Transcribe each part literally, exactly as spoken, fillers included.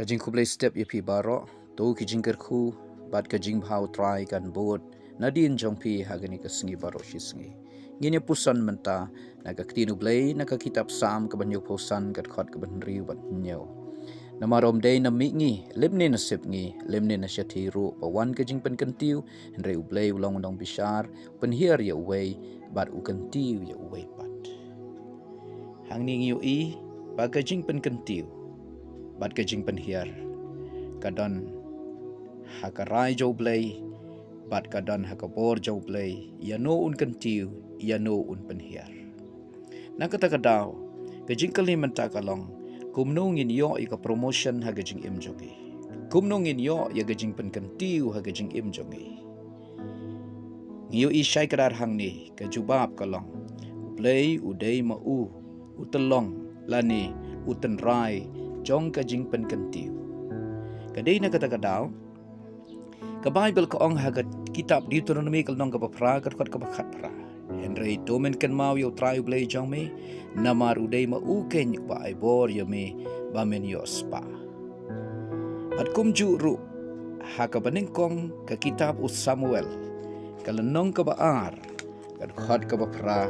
Ka jingkhublei step ïa phi baroh, to ki jingkyrkhu bad ka jingbha U Trai kan bud nadien jong phi ha kane ka sngi baroh shi sngi. Ngin ïa puson mynta na ka ktien U Blei na ka kitab Salm kaba hynñiewphew san, ka dkhot kaba hynriew bad hynñiew. Namar ym dei na mih ngi, lymne na sep ngi, lymne na shathie ruh ba wan ka jingpynkyntiew, hynrei U Blei u long u nongbishar, u pynhiar ïa uwei bad u kyntiew ïa uwei pat. Hangne ngi ïohi ba ka jingpynkyntiew bad ka jingpynhiar ka don ha ka rai jong U Blei bad ka don ha ka bor jong U Blei, ïano un kyntiew, ïano un pynhiar. Na kata ka daw, ka jingkylli mynta ka long, kumno ngin ïoh ïa ka promotion ha ka jingim jong ngi? Kumno ngin ïoh ïa ka jingpynkyntiew ha ka jingim jong ngi? Ngi ïohi shai kdar hangne, ka jubab ka long, U Blei u dei ma u u tyllong lane u tynrai jong ka jingpynkyntiew. Ka dei na kata ka daw, ka Baibl ka ong ha ka kitab Deuteronomi ka lynnong kaba phra, ka dkhot kaba khatphra, hynrei to men kynmaw ïa U Trai U Blei jong me, namar u dei ma u keiñ uba ai bor ïa me ba men ïoh spah. Bad kumjuh ruh ha kaba nyngkong ka kitab U Samuel ka lynnong kaba ar, ka dkhot kaba phra,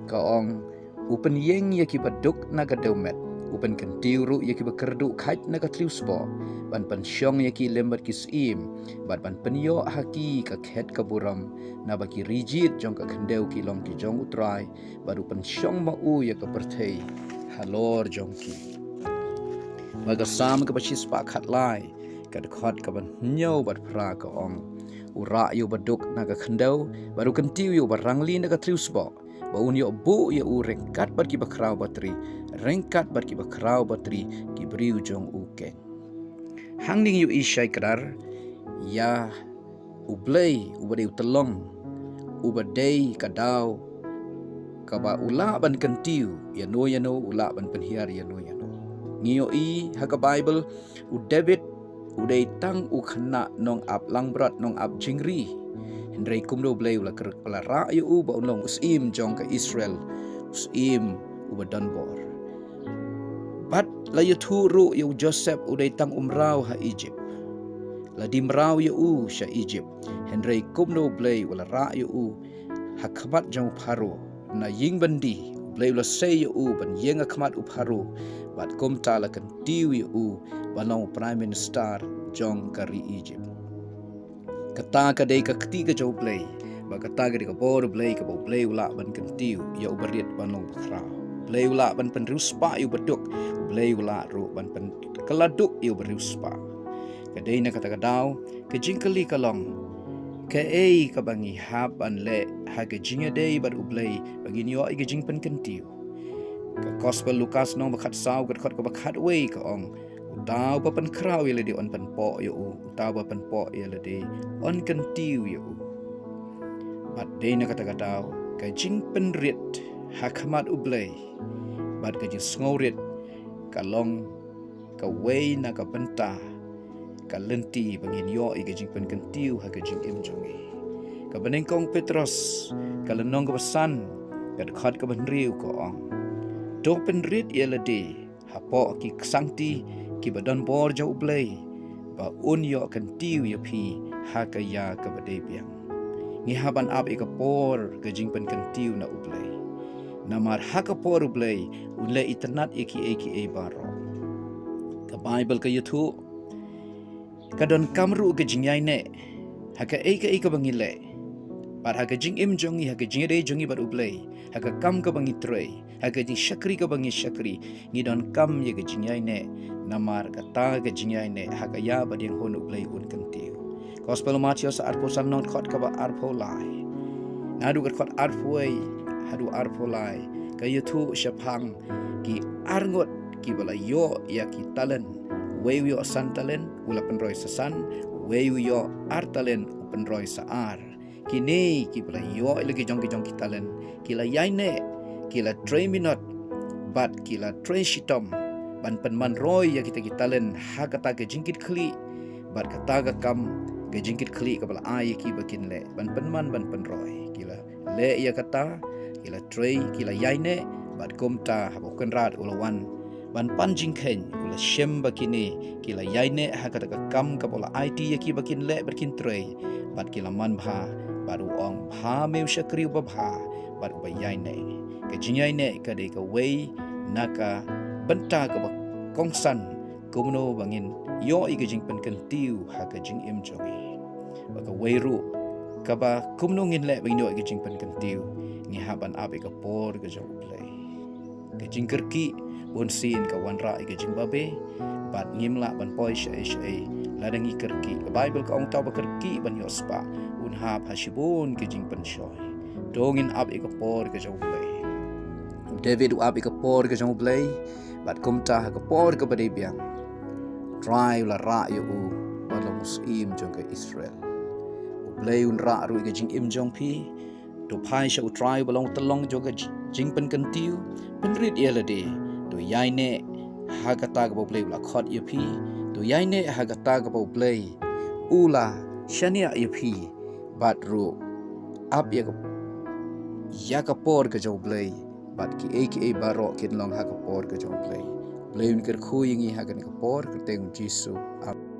ka ong, u pynïeng ïa kiba duk na ka dewmet, u pynkyntiew ruh ïa kiba kyrduh khait na ka thliew sboh, ban pynshong ïa ki lem bad ki syiem, bad ban pynïoh ha ki ka khet ka burom, naba ki ri jied jong ka khyndew ki long ki jong U Trai, bad u pynshong ma u ïa ka pyrthei halor jong ki. Bad ka Salm kaba shispah khatlai, ka dkhot kaba hynñiew bad phra, ka ong, u rah ïa uba duk na ka khyndew, bad u kyntiew ïa uba rangli na ka thliew sboh, ba un ïoh buh ïa u ryngkat bad kiba khraw batri, ryngkat bad kiba khraw batri ki briew jong u keiñ. Hangne ngi ïohi shai kdar ïa U Blei uba dei u tyllong, uba dei ka daw kaba u lah ban kyntiew ïano ïano, u lah ban pynhiar ïano ïano. Ngi ïohi ha ka Baibl, u David u dei tang u khynnah nongap langbrot, nongap jingri, hynrei kumno U Blei u la kyr-, la rah ïa u ba un long u syiem jong ka Israel, u syiem uba don bor. Bad la ïathuh ruh ïa u Joseph u dei tang u mraw ha Egypt. La die mraw ïa u sha Egypt, hynrei kumno U Blei u la rah ïa u ha khmat jong u Pharaoh, na ïing byndi, U Blei u la sei ïa u ban ïeng ha khmat u Pharaoh, bad kumta la kyntiew ïa u ban long u Prime Minister jong ka ri Egypt. Kata ka dei ka kti ka jong U Blei, bad kata ka dei ka bor U Blei, kaba U Blei u lah ban kyntiew ïa uba rit ban long uba khraw. U Blei u lah ban pynriewspah ïa uba duk, U Blei u lah ruh ban pynkylla duk ïa uba riewspah. Ka dei na kata ka daw, ka jingkylli ka long, kaei kaba ngi hap ban leh ha ka jingïadei bad U Blei ba ngin ïoh ïa ka jingpynkyntiew? Ka Gospel Lukas lynnong ba khatsaw, ka dkhot kaba khatwei, ka ong, uta uba pynkhraw ïa lade yn pynpoh ïa u, uta uba pynpoh ïa lade yn kyntiew ïa u. Bad dei na kata ka daw, ka jingpynrit ha khmat U Blei bad ka jingsngewrit ka long kawei na ka bynta ka lynti ba ngin ïoh ïa ka jingpynkyntiew ha ka jingim jong ngi. Kaba nyngkong Petros ka lynnong kaba san, ka dkhot kaba hynriew, ka ong, to pynrit ïa lade hapoh ki ksangti kiba don bor jong U Blei, ba un ïoh kyntiew ïa phi ha ka ïa kaba dei biang. Ngi hap ban ap ïa ka por ka jingpynkyntiew na U Blei, namar ha ka por U Blei un leh itynnad ïa kiei kiei baroh. Ka Baibl ka ïathuh, ka donkam ruh ka jingïaineh ha kaei kaei kaba ngi leh, bad ha ka jingim jong ngi, ha ka jingïadei jong ngi bad U Blei, ha ka kam kaba ngi trei, ha ka jingshakri kaba ngi shakri, ngi donkam ïa ka jingïaineh, namar kata ka jingïaineh ha ka ïa ba dang hun U Blei un kyntiew. Gospel Mathaios arphew san, dkhot kaba arphew lai, naduh ka dkhot arphew wei haduh arphew lai, ka ïathuh shaphang ki arngut kiba la ïoh ïa ki talent. Uwei u ïoh san talent, u la pynroi sa san. Uwei u ïoh ar talent, u pynroi sa ar. Kine kiba la ïoh ïa la ki jong ki jong ki talent, ki la ïaineh, ki la trei minot, bad ki la trei shitom ban pynman roi ïa kita ki talent ha kata ka jingkitkhlieh, bad kata ka kam ka jingkitkhlieh kaba la ai ïa ki ba kin leh ban pynman ban pynroi. Ki la leh ïa kata, ki la trei, ki la ïaineh, bad kumta haba u kynrad u la wan, ban pan jingkheiñ, u la shem ba kine ki la ïaineh ha kata ka kam kaba u la aiti ïa ki ba kin leh bad kin trei, bad ki la man bha, bad u ong, "Bha me u shakri uba bha bad uba ïaineh." Ka jingïaineh ka dei kawei na ka bynta kaba kongsan kumno ba ngin ïoh ïa ka jingpynkyntiew ha ka jingim jong ngi. Bad kawei ruh kaba kumno ngin leh ba ngin ïoh ïa ka jingpynkyntiew, ngi hap ban ap ïa ka por ka jong U Blei. Ka jingkyrkieh bun sien ka wanrah ïa ka jingbabe, bad ngim lah ban poi shaei shaei lada ngi kyrkieh. Ka Baibl ka ong, uta uba kyrkieh ban ïoh spah un hap ha shibun ki jingpynshoi. To ngin ap ïa ka por ka jong U Blei. U David u ap ïa ka por ka jong U Blei, bad kumta ha ka por kaba dei biang, U Trai u la rah ïa u ban long u syiem jong ka Israel. U Blei un rah ruh ïa ka jingim jong phi. To phai sha U Trai uba long u tyllong jong ka ji-, jingpynkyntiew. Pynrit ïa lade. To ïaineh ha kata kaba U Blei u la khot ïa phi. To ïaineh ha kata kaba U Blei u la shaniah ïa phi. Bad ruh ap ïa ka, ïa ka por ka jong U Blei, bad kiei kiei baroh kin long ha ka por ka jong U Blei. U Blei un kyrkhu ïa ngi ha kane ka por, kyrteng U Jisu. Amen.